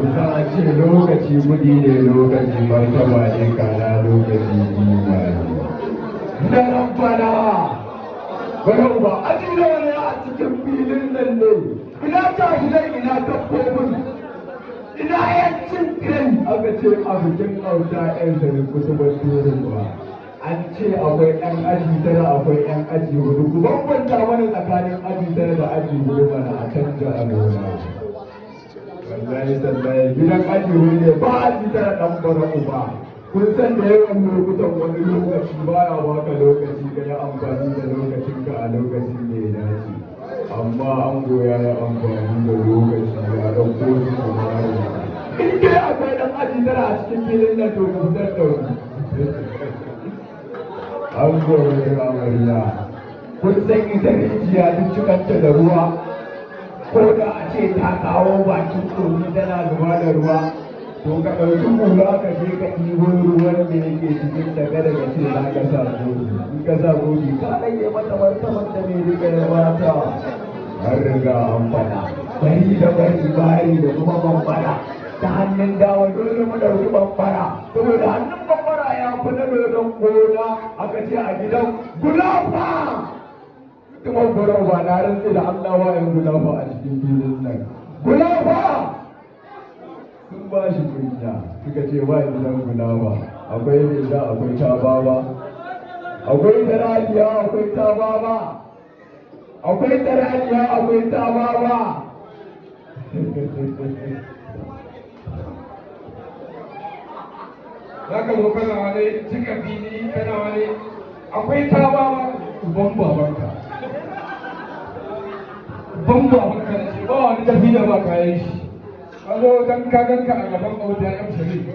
Lokaci kudi ne, lokaci martaba ne, kana lokaci kima ne. Na rabbana barau ba aji nawa ne a cikin filin nan ne? Ina jahilai, ina dabbobin, ina yancin kai. Aka ce a bikin Auta yan sanin kutubar turin ba an ce akwai yan aji 9, akwai yan aji 4. Ku bambanta mana tsakanin aji 9 da aji 4 mana, a canja a nuna. Wallahi tallahi gidan aji 4 ne, ba aji 9. Dan bara uba, kun san da yawan lokutan wani lokaci baya baka lokaci ka yi amfani da lokacin ka a lokacin da ya dace, amma an goya ya amfani da lokaci ya ɗauko su kuma. In dai akwai ɗan aji 9 a cikin filin nan, to ku fitar da wani an goya da amarya. Kun san ita rijiya duk cikanta da ruwa, ko da a ce ta kawo bakin kogi tana zuba da ruwa, to ka ɗauki kula ka je ka ɗibo ruwan da yake cikin da kada ka ce za ka sa kofi. In ka sa kofi, ka rage mata martaban da mai rika ya bata. An riga an faɗa, bari da bari, bari da kuma bambara ta hannun dama. Dole mu ɗauki bambara saboda hannun bambara ya fi na dodon gona. Aka ce a gidan gulafa kuma gurawa, na rantse da Allah wa yan gulafa a cikin filin nan. Gulafa sun ba shi kunya, suka ce ba gidan gulafa. Akwai leza, akwai tababa, akwai taraliya, akwai tababa, akwai taraliya, akwai tababa. Za ka zo kana wani cika fili, kana wani akwai tababa. Uban babanka, uban babanka na ce, ba wani tafi da ba kayan shi. Ka zo dan ka ganka a gaban Auta M Sharif,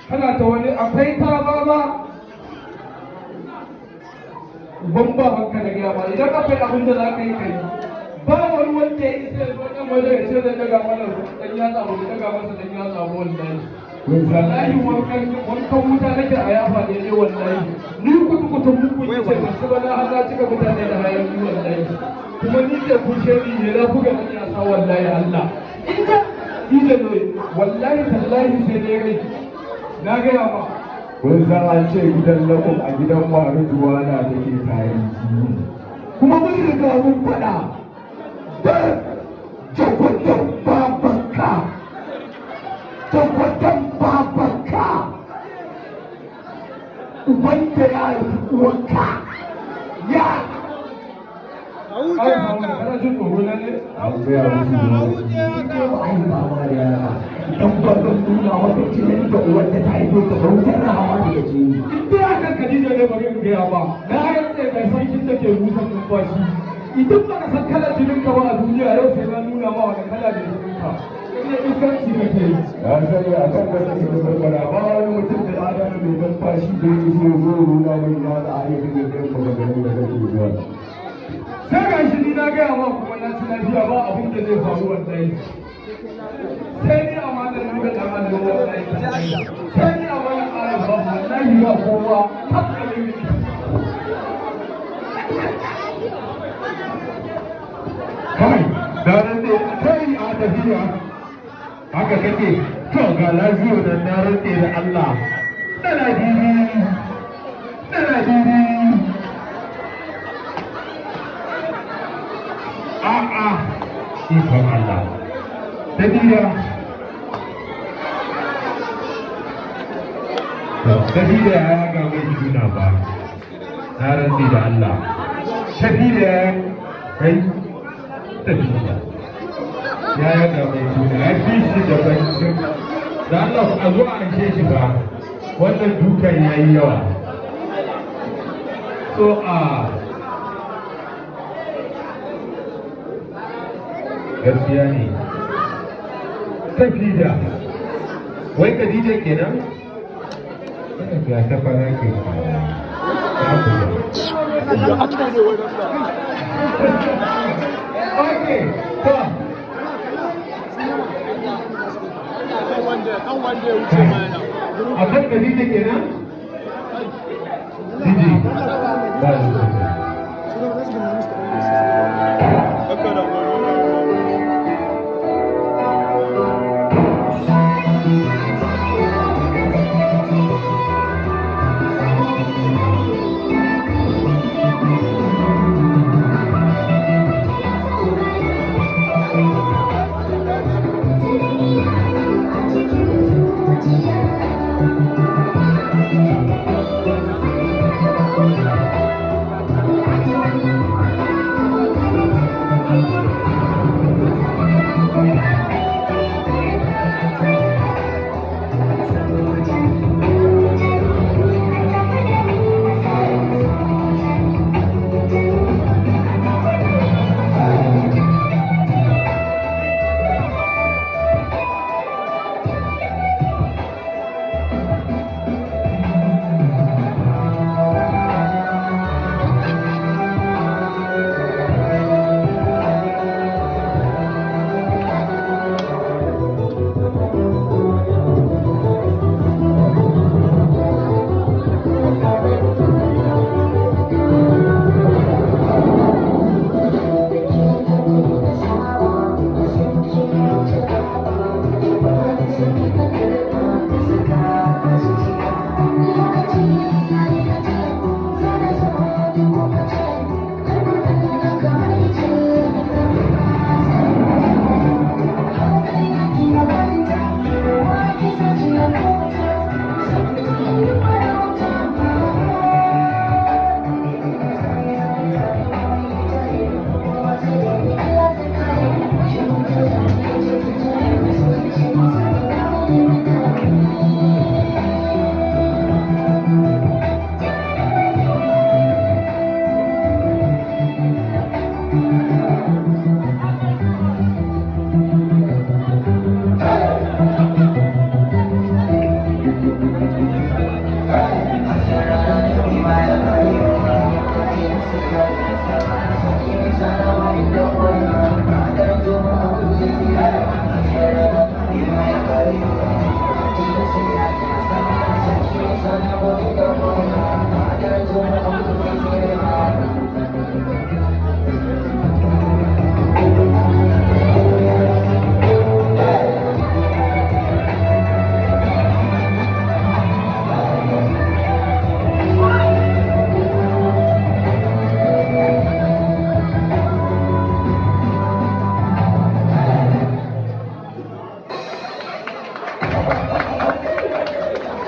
kana ta wani akwai tababa. Uban babanka da gaya ma, idan akwai abin da za ka yi, ka yi. Ba wani wanda ya isa ya zo kan waje ya ce zai daga mana dan yatsa ba, daga masa dan yatsa ba. Wallahi, wallahi wankan wuta nake a yafa ne ne. Wallahi ni kutu kutu muku ce ban ci ba, na har cika mutane da hayaki. Wallahi kuma ni ke kushe ni ne, na buga ni ya sa. Wallahi Allah inda ni da ne, wallahi tallahi sai dai rai na gaya ma. Kun san an ce gidan lakum a gidan marujuwa na take tarihi, kuma mun riga mun faɗa dar jagwadon babanka, jagwadon babanka, uban da ya haifi uwanka ya Kana jin tsoro na ne? An gaya musu da ba a yi ba ma da yara idan ba zan nuna maka jinin da uwar da ta haifo ka ba, wutar rahawa daga jini. In dai akan Khadija ne, bari in gaya ba, na rantse mai sarkin da ke busa numfashi, idan ba ka san kalar jinin ka ba a duniya, yau sai na nuna ma wani kala ne jinin ka. In iskanci kake yi. Ya sani a kan gasa su da barbara, ba wani mutum da adam mai numfashi da ya so zo nuna mai ya da a yi da ɗayan maganganun da kake zuwa. Sai ga shi ni na gaya ma, kuma na ci lafiya, ba abin da zai faru. Wallahi sai ni amanar nuna dan allo, wallahi sai ni amanar ƙara ba, wallahi ba kowa tabbata. Kai da rantse kai a tafiya haka kake. To ga lafiyo da na rantse da Allah dala bibi, dala bibi. A'a, ikon Allah, tafiya tafiya ya ga mai juna ba. Na rantse da Allah tafiya kai tafiya ya yaga mai tuna, ya fi shi da bancin da Allah. A zo a anshe shi ba, wannan dukan ya yi yawa. So a gaskiya ne tafi da Wai Khadija kenan? Ga ta fara ke. Okay, to. Akan Khadija kenan? DJ. Ba lokaci.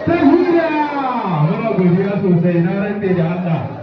Tahira! Muna godiya sosai, na rantse da Allah.